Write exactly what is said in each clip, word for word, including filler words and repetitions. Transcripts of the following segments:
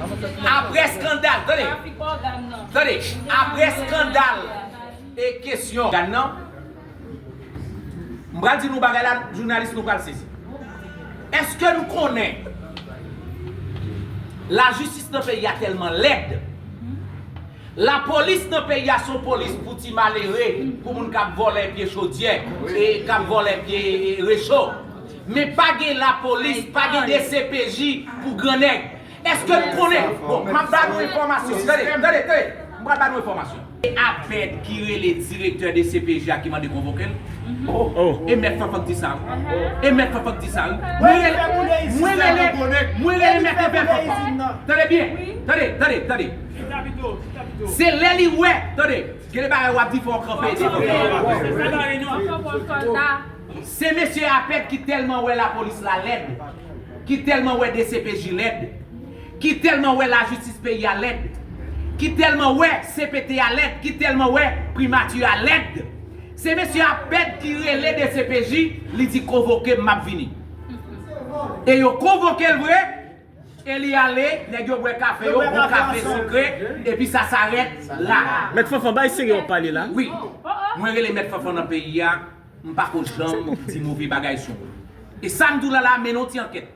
Apre eskandal, tande, tande, apre eskandal e kesyon ògàn nan, m pral di nou bagay la, jounalis, nou pral sezi. Èske nou konnen lajistis nan peyi a tèlman lèd? Lapolis nan peyi a se yon polis pou ti malere, pou moun k ap vòlè pye chodyè e k ap vòlè pye recho. Men pa gen lapolis, pa gen D C P J pou gran nèg. Èske n konnen? Bon, m ap ba nou enfòmasyon. Tande, tande, tande. M pral ba nou enfòmasyon. E Apèd ki rele direktè D C P J a ki mande konvoke l. E mèt Fanfan k di sa wi. E mèt Fanfan k di sa wi. Mwen rele, mwen rele, mwen rele mèt Fanfan. Tande byen. Tande, tande, tande. Se lè li wè, tande. Gen de bagay w ap di fò w kanpe. Se mesye Apèd ki tèlman wè lapolis la lèd, ki tèlman wè D C P J lèd, ki tèlman wè lajistis peyi a lèd, ki tèlman wè C P T a lèd, ki tèlman wè primati a lèd. Se mesye Apèd ki rele D C P J, li di konvoke m, m ap vini. E yo konvoke l vre, e li ale, nèg yo bwè kafe yo, bon kafe sikre, epi sa s'arrête là. Mèt Fanfan, bay serye w ap pale la. Wi. Mwen rele mèt Fanfan nan peyi a, m pa ko janm di move bagay sou moun. E sa m di w la la, mennen yon ti ankèt.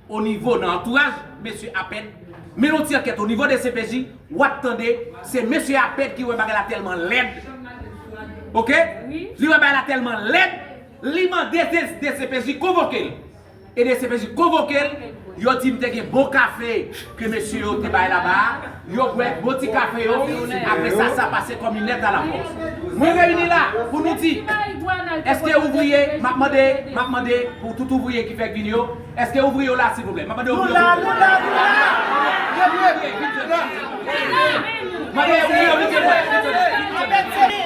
O nivo nan antouraj mesye Apèd, mennen yon ti ankèt o nivo D C P J, w ap tande, se mesye Apèd ki wè bagay la tèlman lèd. Oke? Li wè bagay la tèlman lèd, li mande D C P J konvoke l. E D C P J konvoke l, yo di m te gen bon kafe ke mesye yo te bay laba a, yo bwè bon ti kafe yo, apre sa, sa pase kòm yon lèt a la pòs. Mwen reyini la pou nou di, èske ouvriye, m ap mande, m ap mande pou tout ouvriye ki fèk vini yo, èske ouvriye yo la, silvouplè? M ap mande ouvriye yo. Mande ouvriye yo vin jwenn mwen, vin jwenn mwen, vin jwenn mwen.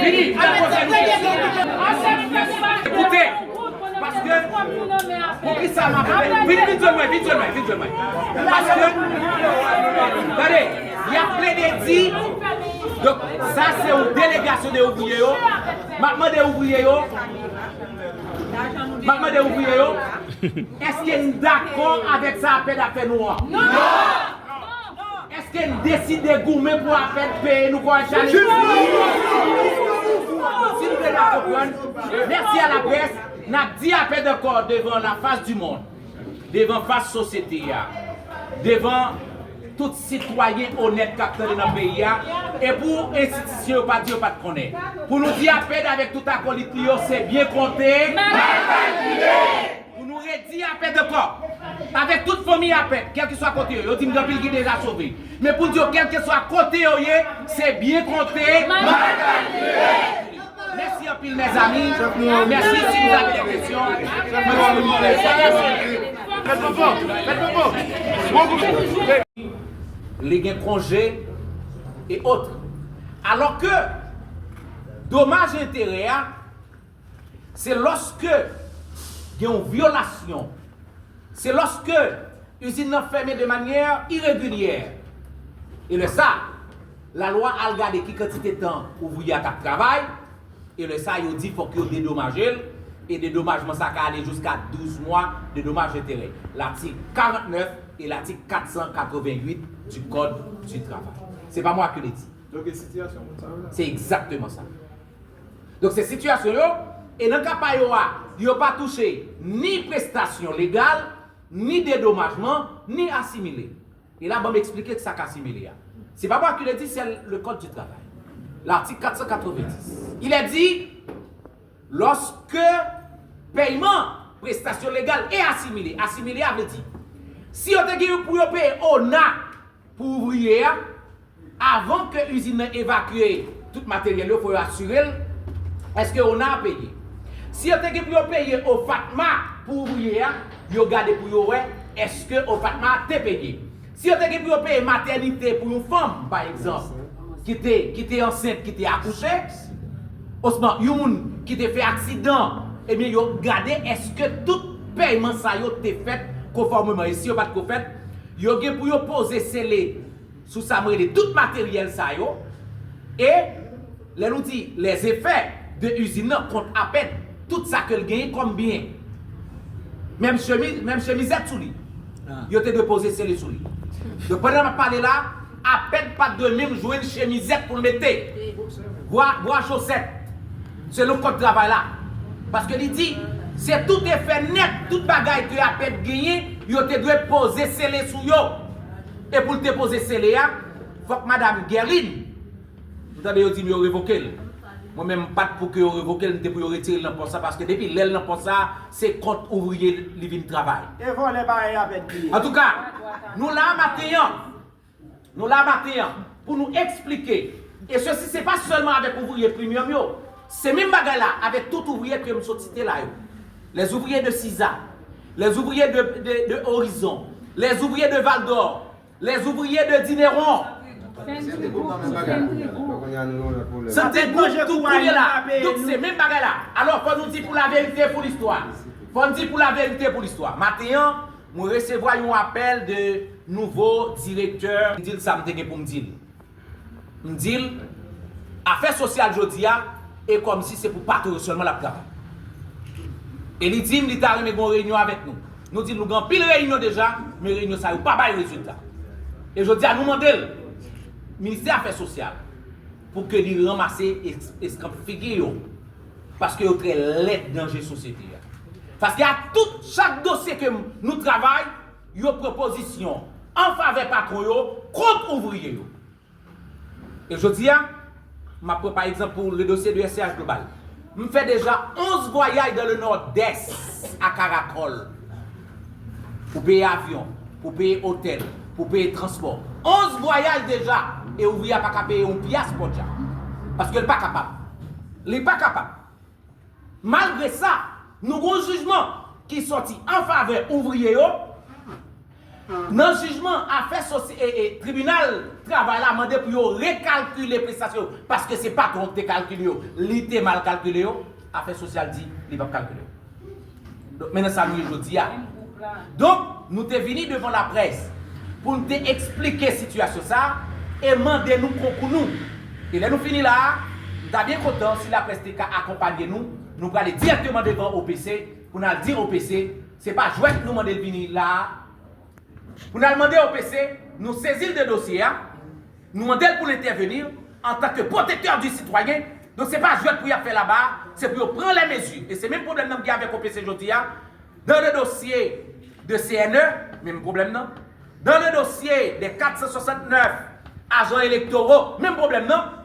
Vini, vini, vini. Ekoute, paske, poukisa m ap vini, vin jwenn mwen, vin jwenn mwen, vin jwenn mwen. Paske, tande, y ap plede di, donk, sa se yon delegasyon de ouvriye yo. M ap mande ouvriye yo, m ap mande ouvriye yo, èske n dakò avèk sa Apèd ap fè nou an? Non! Èske n deside goumen pou Apèd peye nou kòrèk chak jou? Si nou te ka konprann, mèsi a laprès, n ap di Apèd ankò devan la face du monde, devan fas sosyete a, devan tout sitwayen onèt k ap tande nan peyi a, e pou enstitisyon yo pa di yo pa t konnen. Pou nou di Apèd avèk tout akolit li yo, se byen konte. Mal kalkile! Pou nou redi Apèd ankò, avèk tout fanmi Apèd, kèlkeswa kote yo, yo di m gen anpil ki deja sove. Men pou n di yo, kèlkeswa kote yo ye, se byen konte. Mal kalkile! Mèsi anpil, mèzami. Mèsi, si vous avez des questions. Mèt Fanfan, mèt Fanfan. Li gen konje e ot. Alò ke domaj enterè a, se lòske gen yon vyolasyon, se lòske izin nan fèmen de manyè iregilyè. E lè sa, lalwa al gade ki kantite tan ouvriye a t ap travay, e lè sa, yo di fòk yo dedomaje l, e dedomajman sa ka ale jiska douz mwa de domaj enterè. Latik karantnèf e latik kat san katrevenn uit du Code du Travail. Se pa mwa ki le di. Donk, e sitiyasyon moun sa yo la. Se egzakteman sa. Donk, se sitiyasyon yo, e nan ka pa yo a, yo pa touche ni prestasyon legal, ni dedomajman, ni asimile. E la, ban m eksplike sa k asimile a. Se pa mwa ki le di, se le Code du Travail. L'article quatre cent quatre-vingt-dix. Il est dit, lorsque paiement prestation légale et assimilée, asimile a vle di, si yo te gen pou yo peye ona pou ouvriye a, avan ke izin nan evakye tout materyèl yo, fò yo asire l, èske ona a peye. Si yo te gen pou yo peye OFATMA pou ouvriye a, yo gade pou yo wè èske OFATMA te peye. Si yo te gen pou yo peye matènite pou yon fanm, pa egzanp, ki te, ki te ansent, ki te akouche, osnon yon moun ki te fè aksidan, ebyen, yo gade èske tout pèyman sa yo te fèt konfòmeman. E si yo pa t ko fèt, yo gen pou yo poze sele sou sa m rele tout materyèl sa yo. E lè nou di les effets de izin nan kont Apèd, tout sa ke l genyen kòm byen. Menm chemiz, menm chemizèt sou li. Yo te dwe poze sele sou li. Donk, pandan m ap pale la, Apèd pa t dwe menm jwenn chemizèt pou l mete. Bwa, bwa chosèt. Selon kòd travay la. Paske li di, se tout efè nèt, tout bagay ke Apèd genyen, yo te dwe poze sele sou yo. E pou l te poze sele a, fòk madanm Guerline, m tande yo di m yo revoke l. Mwen menm, m pa t pou ke yo revoke l, m te pou yo retire l nan pòs la, paske depi lè l nan pòs la, se kont ouvriye li vin travay. E vòlè parèy Apèd li ye. Antouka, nou la maten an, nou la maten an, pou nou eksplike, e sesi se pa sèlman avèk ouvriye Premium yo, se menm bagay la avèk tout ouvriye ke m sot site la yo. Les ouvriers de Siza, les ouvriers de, de, de Horizon, les ouvriers de Val d'Or, les ouvriers de Dineron. Santé Group, tout kounye la. Donk, se menm bagay la. Alò, fò nou di pou laverite, pou listwa. Fò n di pou laverite, pou listwa. Maten an, mwen resevwa yon apèl de nouvo direktè. M di l sa m te gen pou m di l. M di l, afè sosyal jodi a, e kòmsi se pou patwon yo sèlman l ap travay. E li di m li ta renmen gen yon reyinyon avèk nou. Nou di l nou gen anpil reyinyon deja, men reyinyon sa yo pa bay rezilta. E jodi a nou mande l, Ministè Afè Sosyal, pou ke li ranmase es-, eskanp figi yo. Paske yo trè lèd nan je sosyete a. Paske a tout, chak dosye ke m-, nou travay, yo pran pozisyon an favè patwon yo, kont ouvriye yo. E jodi a, m ap pran pa egzanp pou le dosye de S C H Global. M fè deja onz vwayaj dans le Nord-Est a Karakòl. Pou peye avyon, pou peye otèl, pou peye transpò. Onz vwayaj deja, e ouvriye a pa ka peye yon pyas pòdja. Paske l pa kapab. Li pa kapab. Malgre sa, nou gen yon jijman ki sòti an favè ouvriye yo. Nan jijman afè sosi-, e, e, tribinal travay la mande pou yo rekalkile prestasyon yo, paske se patwon ki te kalkile yo, li te mal kalkile yo, afè sosyal di li p ap kalkile yo. Donk, men nan sa nou ye jodi a. Donk, nou te vini devan laprès pou n te eksplike sitiyasyon sa a e mande nou konkou nou. E lè nou fini la a, m ta byen kontan si laprès te ka akonpanye nou, nou prale dirèkteman devan O P C pou n al di O P C, se pa jwèt nou mande l vini la a. Pou n al mande O P C, nou sezi l de dosye a, nou mande l pou l entèveni antanke pwotektè di sitwayen. Donk, se pa jwèt pou y ap fè laba a, se pou yo pran lè mezi. E se menm pwoblèm nan m gen avèk O P C jodi a. Dans le dossier de C N E, menm pwoblèm nan. Dans le dossier des kat san swasannnèf ajan elektoro, menm pwoblèm nan.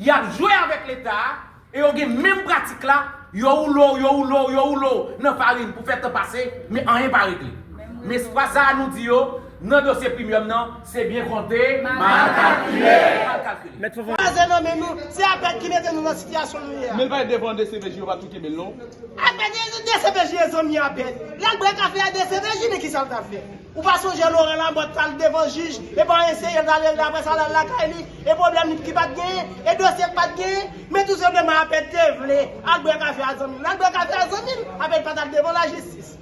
Y ap jwe avèk Leta a, e yo gen menm pratik la, yo woule w, yo woule w, yo woule w nan farin pou fè tan pase, men anyen pa regle. Men fwa sa a nou di yo, nan dosye Premium nan, se byen konte, mal kalkile, mal kalkile. Mèt Fanfan. Kraze nan men nou, se Apèd ki mete nou nan sitiyasyon nou ye a. Men l pa ret devan D C P J, yo pa tou kenbe l non. Apèd, D C P J e zanmi Apèd. L al bwè kafe a D C P J, men kisa l t al fè? Ou pa sonje Laurent Lamothe t al devan jij, e pa anyen serye, l t al rele l apre sa, l al lakay li, e pwoblèm ki pa t genyen, e dosye k pa t genyen, men tou senpleman Apèd te vle al bwè kafe a zanmi l. L al bwè kafe a zanmi l, Apèd pa t al devan lajistis.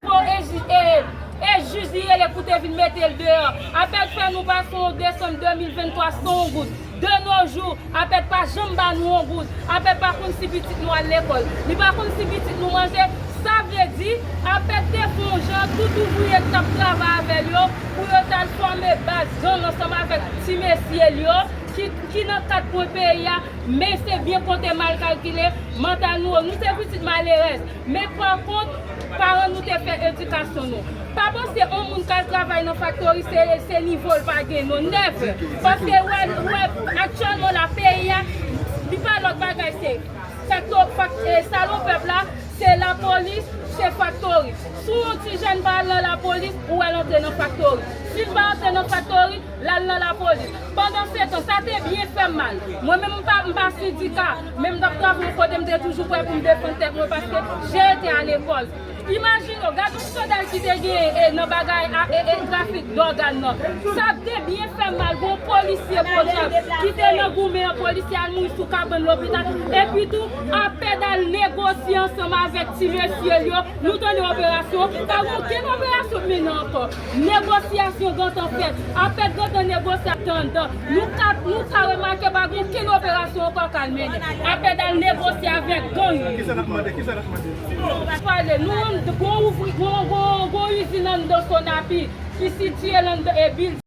Bon, e ji-, e, e jij li rele pou te vin mete l deyò. Apèd fè nou pase yon desanm de mil venntwa san yon goud. De nos jours, Apèd pa janm ba nou yon goud. Apèd pa konn si pitit nou al lekòl. Li pa konn si pitit nou manje. Sa vle di, Apèd te fè yon jan tout ouvriye k t ap travay avè l yo, pou yo t al fòme baz gang ansanm avèk ti mesye l yo, ki, ki nan kat kwen peyi a, men se byen konte mal kalkile, mantal nou, nou se pitit malerèz. Men pa kont, paran nou te fè edikasyon nou. Pa panse yon moun k al travay nan faktori se, se nivo l pa gen non, never. Paske wè, wè, aktyèlman la peyi a, li pa lòt bagay, se fakto-, fak-, e, salopèp la, se lapolis, se faktori. Si yon ti jèn pa al nan lapolis, ou wè l antre nan faktori. Si l pa antre nan faktori, l al nan lapolis. Pandansetan, sa te byen fè m mal. Mwen menm, m pa, m pa sendika, men m t ap travay yon kote, m te toujou prè pou m defann tèt mwen, paske j'ai été à l'école. Imajine w, gade yon skandal ki te genyen, e, nan bagay a, e, e, trafik dògàn nan. Sa te byen fè m mal, gen yon polisye Pòdjab ki te nan goumen an, polisye al mouri sou kabann lopital. Epi tou, Apèd al negosye ansanm avèk ti mesye l yo. Nou tande operasyon, pa gen okenn operasyon k mennen ankò. Negosyasyon Gentan fèt. Apèd gentan negosye ak Tandan. Nou ka, nou ka remake pa gen okenn operasyon ankò k al mennen. Apèd al negosye avèk gang. Kisa n ap mande? Kisa n ap mande? Pale, nou gon ouvri, gon, gon, gon izin anndan Sonapi ki sitiye anndan e bil.